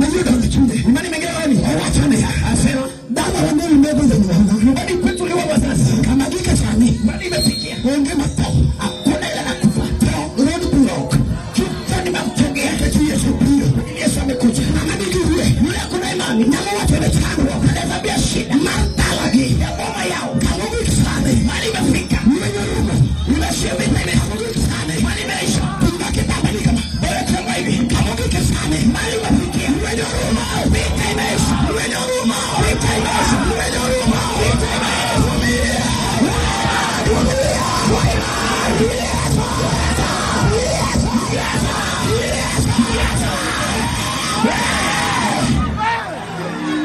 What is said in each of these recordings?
Mayudo e chunye. Imani imeingia rohoni. Owacho niya, Asema dalawa ne onego jonyuolna. nyumbani kwetu liwa wazazi. Kama gika sani, Imani imefikia. onge matho. Hakuna ile nakufa. To rod bura ok. Kichwani mamchongea. Nikech Yesu biro. Yesu amekuja. Ng'ama nigi yie Yule hakuna imani. nyalo wacho ne chandruok Anaweza ambia shida mar dalagi ya boma yao. kama ogik sani. Mali imefika. Lweny orumo. Imeshia vita imeisha. Kama ogik sani. Mali imeisha. Piny kitanda ni kama. Bora chongo hivi. Kama ogik sani. Mali imefikia. Lweny orumo. Vita imeisha. Lweny orumo. Vita imeisha. Lweny orumo. Vita imeisha.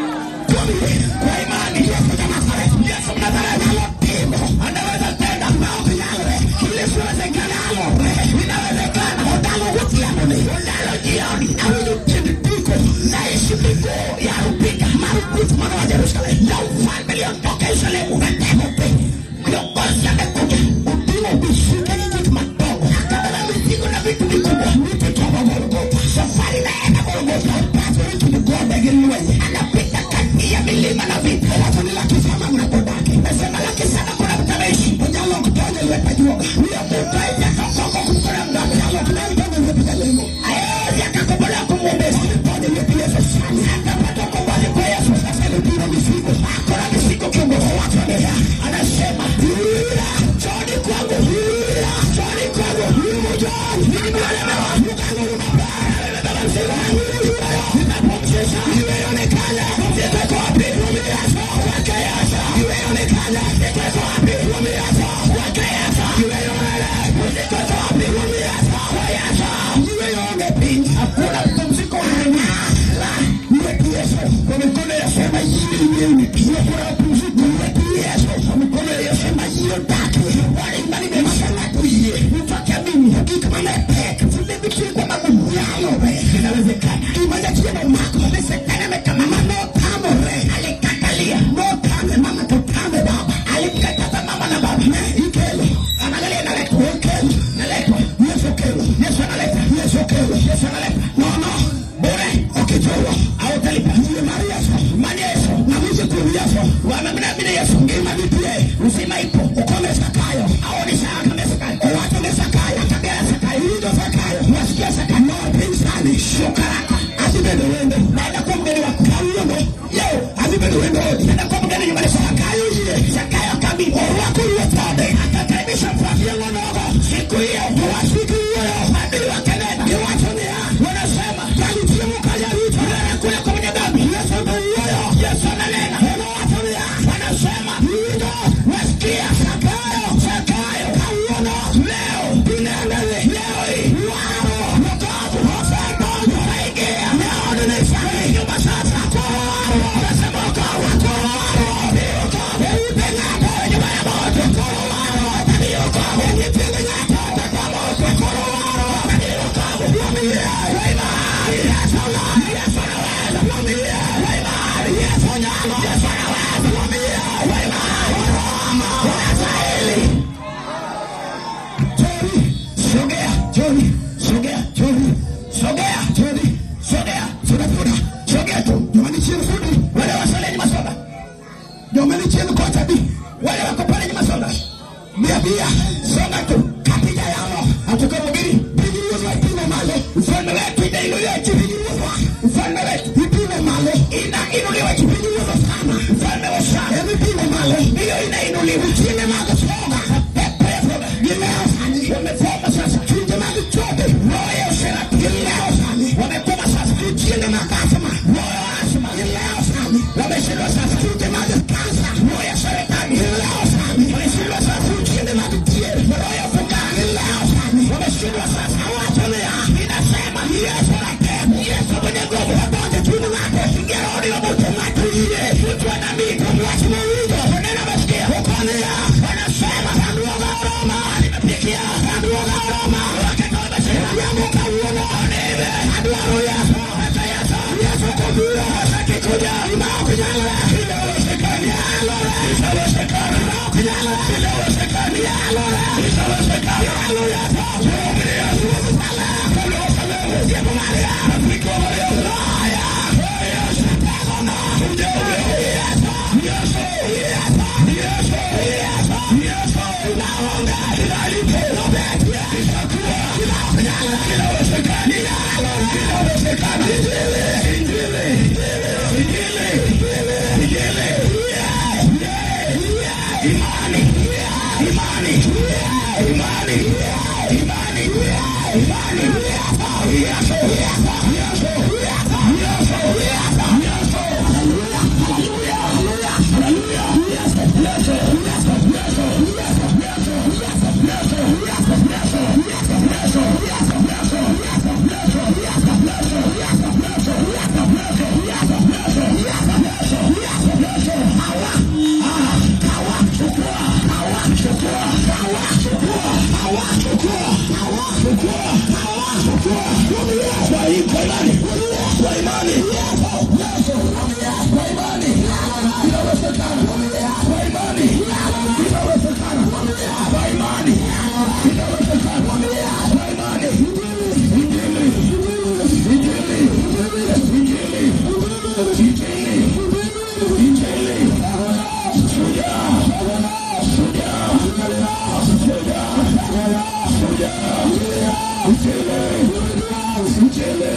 Kwa imani Yesu ja Nazareth. Yesu Mnazareti Nyalo timo. anaweza tenda Ma ok nyalre. kisichowezekana. Nyalore. Inawezekana. Odalo gotieno ni. Ulalo jioni. Awinjo tiend piko Naishi miguu ya rupika mar ruoth manoa Jerusalem. ya ufalme iliyotoka Yerusalemu. Matemo piny. Kiongozi amekuja Oting'o misike gi gik madongo. akabeba mizigo na vitu vikubwa. Mitochomo Golgotha. Safari naenda Golgotha, Opasore kind gode gi lweny. anapita kati ya milima na vita. Owacho ni Lakisama ng'ato odake. Nasema Lakisana kuna mtu ameishi. Onyalo ok donjo e lwet ajuoga. Huyo mtu haijatoka huko kumkona mganga. Onyalo ok nyal donjo e lwet jalemo. Hawezi akakombolewa kumwombezi. Donjo e lwet Yesu sani. Atapata ukombozi kwa Yesu. Sasa nipiro mizigo. Akona mizigo kiongozi. Owacho niya, Anasema Ira, njoni kwangu, ira, njoni kwangu, ira, nimelemewa, Ukang'uru maber. nimebeba mzigo, Ang'uru yuayo. nimepumzisha. Yweyo ni kanye? Pumziko iko wapi? Kuom Yesu. Kwake Yesu. Yweyo ni kanye? Pumziko iko wapi? Kuom Yesu. Kwake Yesu. Yweyo nade? Pumziko iko wapi? Kuom Yesu. Kwa Yesu. Yweyo onge piny. Hakuna pumziko ulimwenguni. Lwet Yesu. Kwa mikono ya Yesu. Ema yie yweyo Hiyo kuna pumziko. Lwet Yesu. Kwa mikono ya Yesu. Ema yie odakie. Wale imani imeisha. Ema ng'ato yie. Mtu akiamini Gik mane pek. vile vitu kwa magumu Nyalore. inawezekana. Gima jachien omako. Ni shetani amekamata, Ma notamore. alikatalia, Notame mama to tame baba. alimkataza mama na baba. Ne ikelo. Angalia, inaletwa, Okelo. inaletwa. Yesu okelo. Yesu analeta, Yesu okelo. Yesu analeta Nono. bure, Ok ichulo. hautalipa. Yie mar Yesu. Imani ya Yesu, Ng'ama oyie kuom Yesu. wamemwamini Yesu, Ngima nitie. uzima ipo. Okone Zakayo. Aoni sawa kama Zakayo, Owacho ne Zakayo. akambia Zakayo, Iwinjo Zakayo. wasikia Zakayo, Lor piny sani. shuka haraka, Adhi bedo wendo. naenda kuwa mgeni wako Kawuono. leo, Adhi bedo wendo odi. naenda kuwa mgeni nyumbani kwako. Zakayo oyie. Zakayo akaamini, Orwako ruoth ode. akakaribisha mfalme. Chieng' onogo. Siku hiyo To wasiki wuoyo. adui wakanena, Giwacho niya. wanasema Jali chiemo ka jaricho. anakula kwa mwenye dhambi. Yesu to wuoyo. Yesu ananena, Kendo wacho niya. wanasema Iwinjo. wasikia Zakayo. Zakayo Kawuono. leo, Tinendeni. leo hii Waro. wokovu Osedonjo. unaingia E odni sani. nyumba sasa. Koro. Nasema wokovu Koro. E ute ng'ato. nyumba ya moto Koro waro. ni wokovu E nyithind ng'ato. kwa moto Koro waro. ni wokovu Kuom yie. kwa imani. Yesu nyalo. Yesu anaweza Kuom yie. kwa imani. Yesu nyalo. Yesu anaweza Kuom yie. kwa imani. Oromo. Unastahili. Chori. Sogea, Chori. sogea, Chori. sogea, Chori. sogea, Suda suda. sogea tu. Joma ni chien sudi. Wale wasole nyuma soda, Joma ni chien kocha bi. wale wako pale nyuma soda, Bia bia. songa tu. Kati jayalo. Hatuko mhubiri, Piny ruodhwa ipimo malo. ufalme wetu inainuliwa juu. Piny ruodhwa Ufalme wetu ipimo malo. inainuliwa juu. Piny ruodhwa sana. Ufalme wa sana Ema ipimo malo. ndiyo inainuliwa. Chiende mag soga. Pepo ya soda Gilewo sani. wamefoma sasa, Chunje mag chode. roho ya usherati Gilewo sani. wamekoma sasa, Chiende mag asma. roho ya asma Gilewo sani. wameshindwa sasa, Chunje mag kansa. roho ya saratani Gilewo sani. wameshindwa sasa, Chiende mag dhier. roho ya fukara Gilewo sani. wameshindwa sasa. Awacho niya. Ninasema Yesu ratego. Yesu mwenye nguvu Odonjo e chuny ng'ato. ingia rohoni mwa mtu, Ng'ato yie. mtu anaamini Kuom wach mowinjo. kwa neno amesikia, Okoniya. wanasema Chandruoga oroma. nimepikia Chandruoga oroma. wakati wameshinda Odhiambo kawuono. Nive Adwaro Yesu. hata Yesu Yesu kobiro. akikuja Gima ok nyalre. inawezekana, Nyalore. inawezekana, Gima ok nyalre. inawezekana, Nyalore. inawezekana. Nyalo Yesu. Yesu. Ruodh Salem. Mfalme wa Salemu, Osiep Maria. rafiki wa Mariamu, Loya. Inawezekana. Inawezekana. Injili. Injili. Injili. Imani. Imani. Imani. Imani. Imani. Yesu. Yesu. Yesu. Yesu. Hallelujah. Hallelujah. Yesu. Yesu. Yesu. Yesu. Yesu. Yesu. Yesu. Yesu. Kwa imani, kwa imani, kwa imani inawezekana, kwa imani inawezekana, kwa imani inawezekana, kwa imani. Injili, Injili, Injili, Injili, Injili. Shujaa, shujaa, shujaa, shujaa, Injili, Injili.